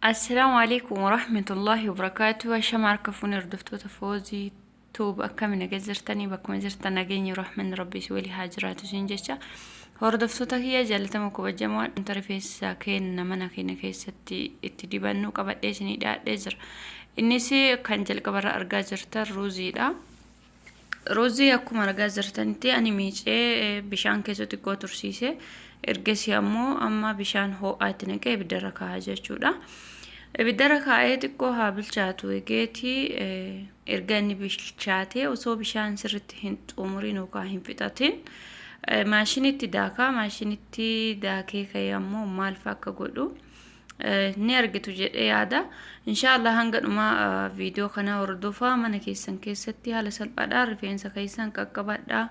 Assalaamu alaikum warahmatullahi wabarakaatuh. Ashama harka fuune hordoftoota Foozii Tuub, akkami naga jirtanii? Bakkuma jirtan nageenyi rahmanni rabbii si walii haa jiraatu isin jecha. Hordoftoota kiyya jaallatama kabajamoo, wanta rifeensa keenya mana keenya keessatti itti dibannu qabadhee isinii dhiyaadhee jira. Innis kan jalqabarra argaa jirtan ruuziidha. Ruuzii akkuma argaa jirtanitti ani miicee bishaan keessa xiqqoo tursiise. Ergasii ammoo amma bishaan ho'aa itti naqee ibiddarra kaa'aa jechuudha. Ibiddarra kaa'ee xiqqoo haa bilchaatu egeeti, erga inni bilchaatee osoo bishaan sirritti hin xumuriin yookaan hin fixatin maashinitti daakaa. Maashinitti daakee ka'ee ammoo maal fa'a akka godhu ni argitu jedhee yaada. Inshaallah hanga dhumaa viidiyoo kanaa hordofaa, mana keessan keessatti haala salphaadhaan rifeensa keessan qaqqabadhaa.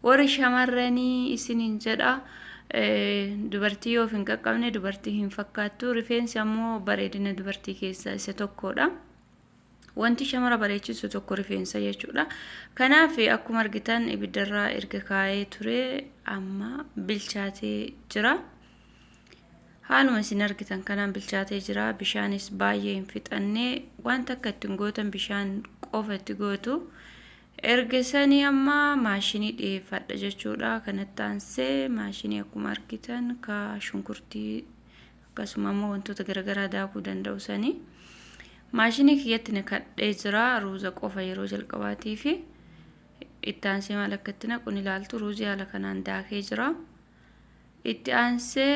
Warri shamarranii isiniin jedha. Dubartii yoo of hin qaqqabne dubartii hin fakkaattu. Rifeensi ammoo bareedina dubartii keessaa isa tokkodha. Wanti shamara bareechisu tokko rifeensa jechuudha. Kanaaf akkuma argitan ibiddarraa erga kaa'ee ture amma bilchaatee jira. Haaluma isin argitan kanaan bilchaatee jira. Bishaanis baay'ee hin fixanne. Wanta akka ittiin gootan bishaan qofa itti gootu. Erga sanii amma maashinii dhiyeeffadha jechuudha. Kanatti aansee maashinii akkuma argitan ka shunkurtii akkasuma immoo wantoota garaagaraa daakuu danda'u sanii. Maashinii kiyyatti naqadhee jira ruuza qofa yeroo jalqabaatii fi itti aansee maal akka itti naqu ni ilaaltu. Ruuzii haala kanaan daakee jira. Itti aansee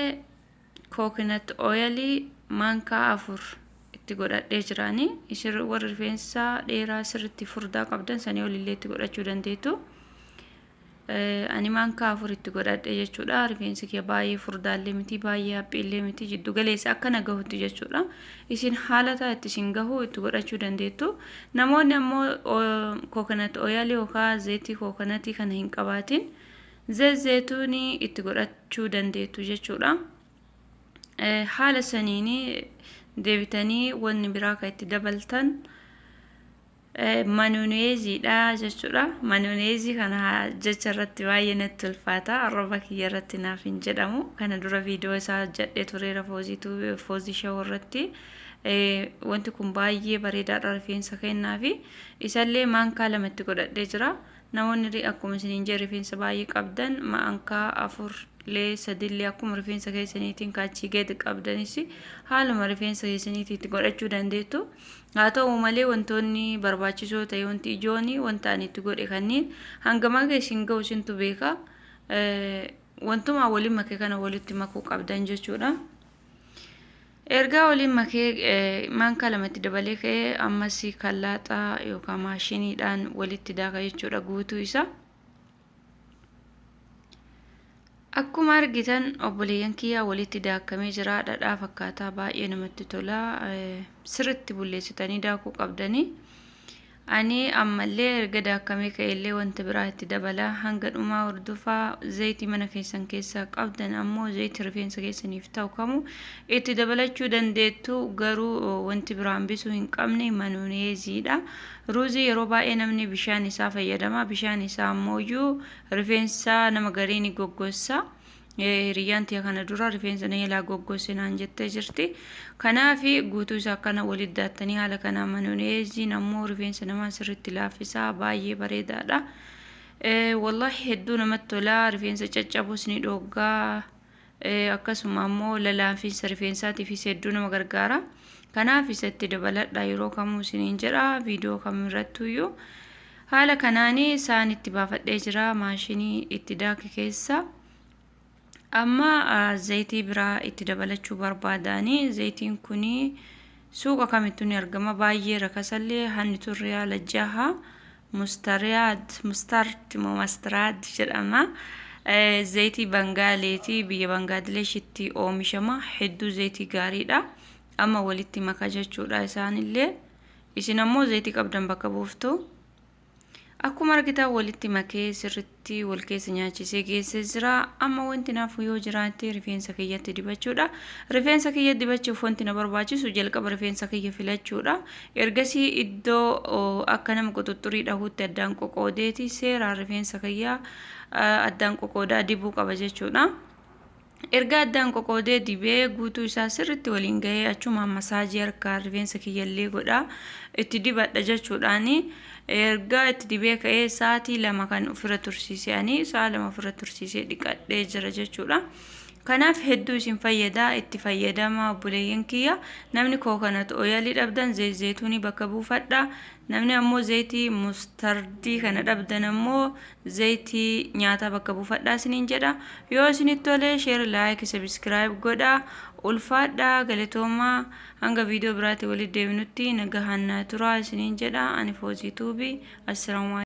coconut oilii maankaa 4 itti godhadhee jiraani. Isin warri rifeensa dheeraa sirriitti furdaa qabdan sanii olillee itti godhachuu dandeettu. Ani maankaa 4 itti godhadhe jechuudha. Rifeensi kiyya baay'ee furdaallee miti, baay'ee haphiillee miti, jiddu galeessa akka na gahutti jechuudha. Isin haala ta'a itti isin gahu itti godhachuu dandeettu. Namoonni ammoo coconut oilii yookaan zayitii coconutii kana hin qabaatin zayituunii itti godhachuu dandeettu jechuudha. Haala saniin deebitanii wanni biraa kan itti dabaltan manuneeziidha jechuudha. Manuneezii kana jecha irratti baay'ee natti ulfaata. Arraba kiyya irratti naaf hin jedhamu. Kana dura viidiyoo isaa hojjedhee tureera Foozii Shawoo irratti. Wanti kun baay'ee bareedaadha rifeensa kennaa fi isallee maankaa 2 itti godhadhee jira. Namoonni akkuma isiniin jedhe rifeensa baay'ee qabdan maankaa 4 lee sadillee akkuma rifeensa keessaniitiin kaachii gadi qabdanis haaluma rifeensa keessaniitiin itti godhachuu dandeettu. Haa ta'u malee wantoonni barbaachisoo ta'e, wanti ijoon wanta ani itti godhe kanneen hangam akka isin ga'u isintu beeka. Wantuma waliin make kana walitti makuu qabdan jechuudha. Ergaa waliin makee maankaa 2tti dabalee ka'ee ammas kallaaxaa yookaan maashiniidhaan walitti daaka jechuudha guutuu isaa. Akkuma argitan obboleeyyan kiyyaa walitti daakamee jira. Dhadhaa fakkaataa, baay'ee namatti tola. Sirriitti bulleessitanii daakuu qabdanii. Ani ammallee erga daakamee ka'ellee wanta biraa itti dabala. Hanga dhumaa hordofaa. Zayitii mana keessan keessaa qabdan ammoo zayitii rifeensa keessaniif ta'u kamu itti dabalachuu dandeettu. Garuu wanti biraa hambisuu hin qabne manuneeziidha. Ruuzii yeroo baay'ee namni bishaan isaa fayyadama. Bishaan isaa ammooyyuu rifeensa nama garii ni goggossa. Hiriyyaan tiya kana dura rifeensa na jalaa goggosse naan jettee jirti. Kanaaf guutuu isaa akkana walitti daattanii haala kanaan manuneeziin ammoo rifeensa namaa sirriitti laaffisaa, baay'ee bareedaadha. Wallahi hedduu namatti tola, rifeensa caccabus ni dhooggaa, akkasuma ammoo lalaafiinsa rifeensaatiifis hedduu nama gargaara. Kanaaf isa itti dabaladha yeroo kamuu isiniin jedha, viidiyoo kamirrattuyyuu. Haala kanaan isaan itti baafadhee jira maashinii itti daake keessa. Amma zayitii biraa itti dabalachuu barbaadaani. Zayitiin kun suuqa kamittuu ni argama. Baay'ee rakasallee hanni tun riyaala 6, mustariyaad mustard moo mastiraad jedhama. Zayitii Bangaaleeti, biyya Bangaadileeshitti oomishama. Hedduu zayitii gaariidha. Amma walitti maka jechuudha isaanillee. Isin ammoo zayitii qabdan bakka buuftu. Akkuma argitan walitti makee sirritti wal keessa nyaachisee geessee jira. Amma wanti naaf yoo jiraate rifeensa kiyyatti dibachuudha. Rifeensa kiyya dibachuuf wanti na barbaachisu jalqaba rifeensa kiyya filachuudha. Ergasii iddoo akka nama quxuxxurii dhahuutti addaan qoqoodeeti seeraan rifeensa kiyya addaan qoqoodaa dibuu qaba jechuudha. Erga addaan qoqoodee dibee guutuu isaa sirritti waliin gahee, achumaan masaajii harkaa rifeensa kiyyallee godha, itti dibadha jechuudhaani. Erga itti dibee ka'ee sa'aatii 2 kan ofirra tursiise, ani sa'a 2 ofirra tursiisee dhiqadhee jira jechuudha. Kanaaf hedduu isin fayyada, itti fayyadama obboleeyyan kiyya. Namni coconut oilii dhabdan zeetuunii bakka buufadha. Namni ammoo zayitii mustardii kana dhabdan ammoo zayitii nyaataa bakka buufadhaa isiniin jedha. Yoo isinitti tole share, like, subscribe godha. Ulfaadhaa, galatoomaa. Hanga viidiyoo biraatti walitti deebinutti nagahaan naa turaa isiniin jedha. Ani Foozii Tuubii. Assalaamu.